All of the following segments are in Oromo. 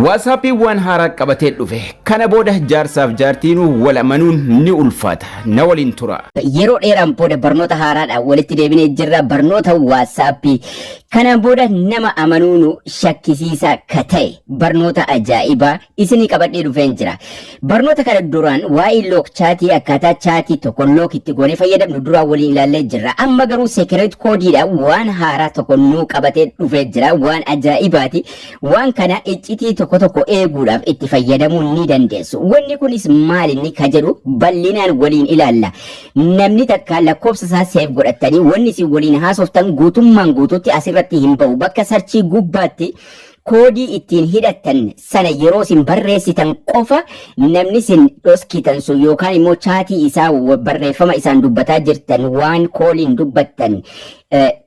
WhatsAppiin waan haaraa qabatee dhufe. Kana booda jaarsaaf jaartiinuu wal amanuun ni ulfaata. Na waliin tura. Yeroo dheeraan booda barnoota haaraadhaan walitti deebinee jirra, barnoota WhatsAppii. Kanaan booda nama amanuunu shakkisiisaa ka ta'e barnoota ajaa'ibaa isinii qabadhee dhufeen jira. Barnoota kana duraan waa'ee lock chatii, akkaataa chatii tokko lock itti goonee fayyadamnu duraan waliin ilaallee jirra. Amma garuu secret codeiidhaan waan haaraa tokko nuu qabatee dhufee jira. Waan ajaa'ibaati. Waan kana iccitii tokko tokko eeguudhaaf itti fayyadamuu ni dandeessu. Wanni kunis maal inni ka jedhu bal'inaan waliin ilaalla. Namni takka lakkoofsa isaa save godhattanii wanni isin waliin haasoftan guutummaan guutuutti asirratti hin ba'u. Bakka searchii gubbaatti koodii ittiin hidhattan sana yeroo isin barreessitan qofa namni isin dhoskitan sun yookaan immoo chatii isaa, barreeffama isaan dubbataa jirtan, waan calliin dubbattan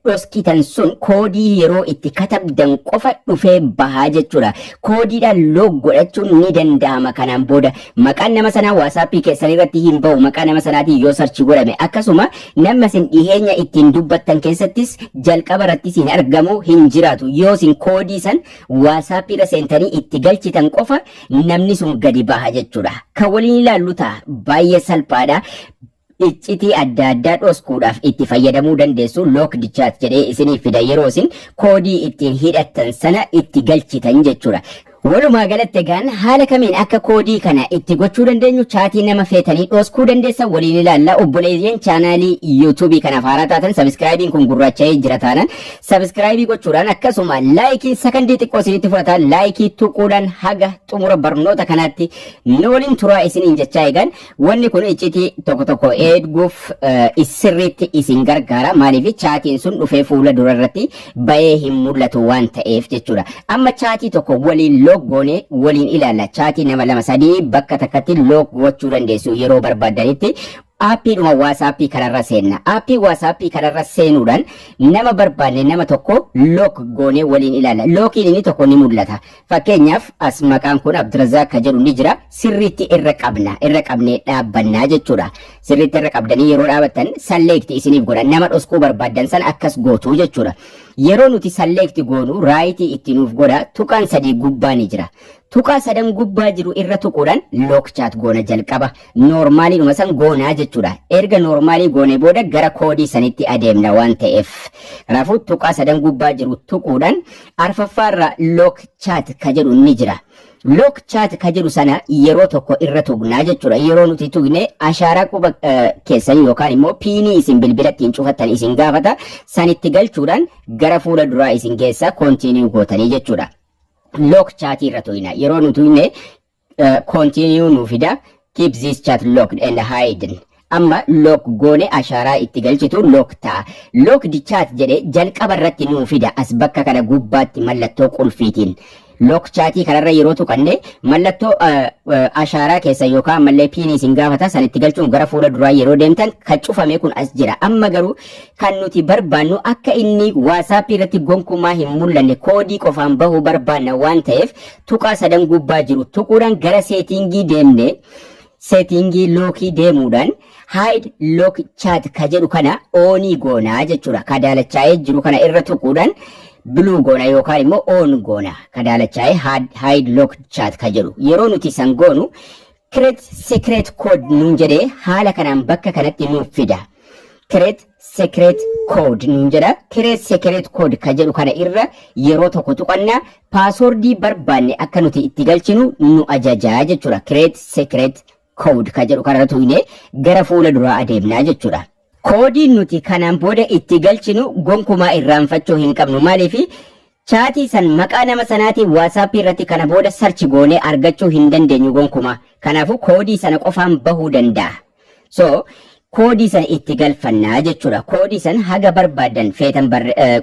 dhoskitan sun koodii yeroo itti katabdan qofa dhufee bahaa jechuudha. Koodiidhaan lock godhachuun ni danda'ama kanaan booda. Maqaan nama sanaa WhatsAppii keessan irratti hin bahu maqaa nama sanaatiin yoo search godhame. Akkasuma nama isin dhiheenya ittiin dubbattan keessattis jalqaba irratti isin argamu hin jiraatu. Yoo isin koodii san WhatsAppii irra seentanii itti galchitan qofa namni sun gadi baha jechuudha. Kan waliin ilaallu ta'a, baay'ee salphaadha. Iccitii adda addaa dhoskuudhaaf itti fayyadamuu dandeessu. Locked chat jedhee isiniif fida yeroo isin koodii ittiin hidhattan sana itti galchitan jechuudha. Walumaa galatti egaan haala kamiin akka koodii kana itti gochuu dandeenyu, chatii nama feetanii dhoskuu dandeessan waliin ilaalla. Obboleeyyan chaanaalii YouTubeii kanaaf haaraa taatan, subscribeiin kun gurraacha'ee jira taanaan subscribeii gochuudhaan, akkasuma likeiin sakandii xiqqoo isinitti fudhata, likeii tuquudhaan haga xumura barnoota kanaatti nu waliin turaa isiniin jechaa, eegan wanni kun iccitii tokko tokko eeguuf sirriitti isin gargaara. Maaliif? Chatiin sun dhufee fuula dura irratti ba'ee hin mul'atu waan ta'eef jechuudha. Amma chatii tokko waliin lock goone waliin ilaalla. Chatii nama lama sadii bakka takkatti lock gochuu dandeessu yeroo barbaadanitti. Appiidhuma WhatsAppii kanarra seenna. Appii WhatsAppii kanarra seenuudhaan nama barbaanne nama tokko lock goonee waliin ilaalla. Lockiin inni tokko ni mul'ata. Fakkeenyaaf as maqaan kun Abdirazaaq ka jedhu ni jira. Sirriitti irra qabna. Irra qabnee dhaabbannaa jechuudha. Sirriitti irra qabdanii yeroo dhaabattan select isiniif godha. Nama dhoskuu barbaaddan sana akkas gootu jechuudha. Yeroo nuti select goonu rightii itti nuuf godha. Tuqaan sadii gubbaa ni jira. Tuqaa sadan gubbaa jiru irra tuquudhaan lock chat goona jalqaba. Normaliidhuma san goonaa jechuudha. Erga normalii goone booda gara koodii sanitti adeemna waan ta'eef. Kanaafuu tuqaa sadan gubbaa jiru tuquudhaan arfaffaarra lock chat ka jedhu ni jira. Lock chat ka jedhu sana yeroo tokko irra tuqnaa jechuudha. Yeroo nuti tuqne ashaaraa quba keessan yookaan immoo PINii isin bilbila ittiin cufattan isin gaafata. Sanitti galchuudhaan gara fuula duraa isin geessa, continue gootanii jechuudha. Lock chat irra tuqna. Yeroo nuti tuqne continue nu fida. Keep this chat locked and hidden. Amma lock goone, ashaaraa itti galchitu lock ta'a. Locked chat jedhe jalqaba irratti nuu fida as bakka kana gubbaatti mallattoo qulfiitiin. Lock chatii kanarra yeroo tuqanne mallattoo ashaaraa keessa yookaan ammallee PINii isin gaafata, sanitti galchuun gara fuula duraa yeroo deemtan kan cufame kun as jira. Amma garuu kan nuti barbaannu akka inni WhatsAppii irratti gonkumaa hin mul'anne, koodii qofaan bahuu barbaanna waan ta'eef, tuqaa sadan gubbaa jiru tuquudhaan gara settingii deemne, settingii lockii deemuudhaan hide lock chat ka jedhu kana onii goonaa jechuudha. Ka daalachaa'ee jiru kana irra tuquudhaan blue goona yookaan immoo on goona. Ka daalachaa'ee hide lock chat ka jedhu. Yeroo nuti san goonu create secret code nuun jedhee haala kanaan bakka kanatti nuuf fida. Create secret code nuun jedha. Create secret code ka jedhu kana irra yeroo tokko tuqannaa, passwordii barbaanne akka nuti itti galchinu nu ajajaa jechuudha. Create secret code ka jedhu kanarra tuqnee gara fuula duraa adeemnaa jechuudha. Koodiin nuti kanaan booda itti galchinu gonkumaa irraanfachuu hin qabnu. Maaliif? Chatii san maqaa nama sanaatiin WhatsAppii irratti kana booda search goonee argachuu hin dandeenyu gonkumaa. Kanaafuu koodii sana qofaan bahuu danda'a. So koodii sana itti galfannaa jechuudha. Koodii sana haga barbaadan feetan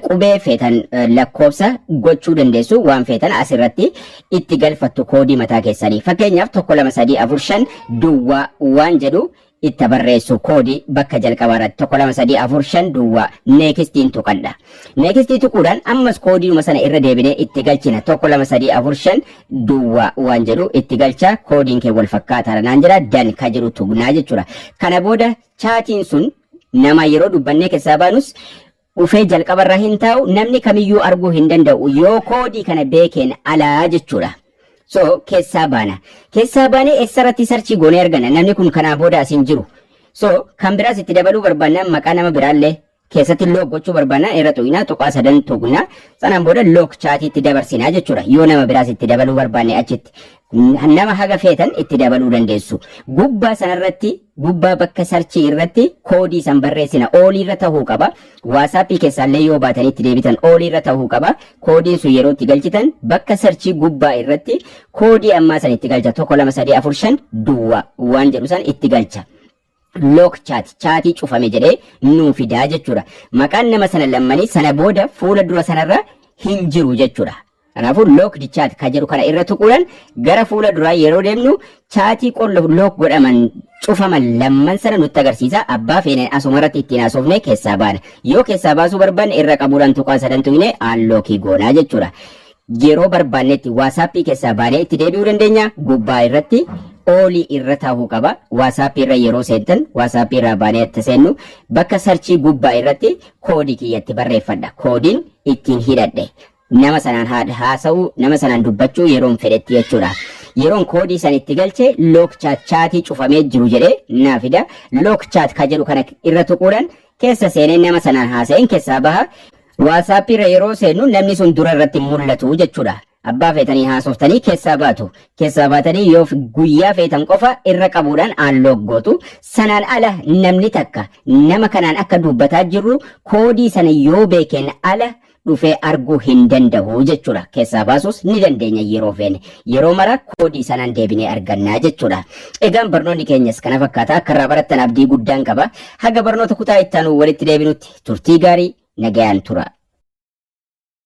qubee feetan, lakkoofsa gochuu dandeessu, waan feetan asirratti itti galfattu koodii mataa keessanii. Fakkeenyaaf 1 2 3 4 5 duwwaa waan jedhu itti barreessu koodii bakka jalqabaa irratti, 1 2 3 4 5 duwwaa, nextiin tuqadha. Nextii tuquudhaan ammas koodiidhuma sana irra deebinee itti galchina, 1 2 3 4 5 duwwaa waan jedhu itti galcha. Koodiin kee wal fakkaataadha naan jedha, done ka jedhu tuqnaa jechuudha. Kana booda chatiin sun nama yeroo dubbannee keessaa baanus dhufee jalqabarra hin taa'u, namni kamiyyuu arguu hin danda'u yoo koodii kana beekeen alaa jechuudha. So keessaa baana. Keessaa baanee eessarratti search goonee arganna? Namni kun kanaa booda as hin jiru. So kan biraas itti dabaluu barbaannaan, maqaa nama biraallee keessatti lock gochuu barbaannaan, irra tuqnaa, tuqaa sadan tuqnaa, sanaan booda lock chatiitti dabarsinaa jechuudha. Yoo nama biraas itti dabaluu barbaanne, achitti nama haga feetan itti dabaluu dandeessu. Gubbaa sanarratti, gubbaa bakka search irratti koodii san barreessina. All irra tahuu qaba. WhatsAppii keessaallee yoo baatanii itti deebitan, all irra tahuu qaba. Koodiin sun yeroo itti galchitan, bakka search gubbaa irratti koodii ammaa san itti galcha. 1 2 3 4 5 duwwaa waan jedhu san itti galcha. Lock chat, chatii cufame jedhee nuu fidaa jechuudha. Maqaan nama sana lammanii sana booda fuula dura sanarra hin jiru jechuudha. Kanaafuu locked chat ka jedhu kana irra tuquudhaan gara fuula duraa yeroo deemnu, chatii qolla lock godhaman, cufaman lamman sana nutti agarsiisa. Abbaa feeneen asumarratti ittiin haasofne keessaa baana. Yoo keessaa baasuu barbaanne, irra qabuudhaan tuqaa sadan tuqne unlock goonaa jechuudha. Yeroo barbaannetti WhatsAppii keessaa baanee itti deebi'uu dandeenya. Gubbaa irratti all irra taa'uu qaba. WhatsAppii irra yeroo seentan, WhatsAppii irraa baanee itti seennu, bakka search gubbaa irratti koodii kiyyatti barreeffadha. Koodiin ittiin hidhadhe. Nama sanaan haasa'uu, nama sanaan dubbachuu yeroon fedhetti jechuudha. Yeroon koodii san itti galche, lock chat, chatii cufamee jiru jedhee naa fida. Lock chat ka jedhu kana irra tuquudhaan keessa seenee nama sanaan haasa'een keessaa baha. WhatsAppii irra yeroo seennu, namni sun dura irratti mul'atu jechuudha. Abbaa feetanii haasoftanii keessaa baatu. Keessaa baatanii yoo guyyaa feetan qofa irra qabuudhaan unlock gootu. Sanaan ala namni takka nama kanaan akka dubbataa jirru koodii sana yoo beekeen ala dhufee arguu hin danda'u jechuudha. Keessaa baasuus ni dandeenya yeroo feene. Yeroo mara koodii sanaan deebinee argannaa jechuudha. Egaan barnoonni keenyas kana fakkaata. Akka irraa barattan abdii guddaan qaba. Haga barnoota kutaa itti aanu walitti deebinutti turtii gaarii, nagayaan tura.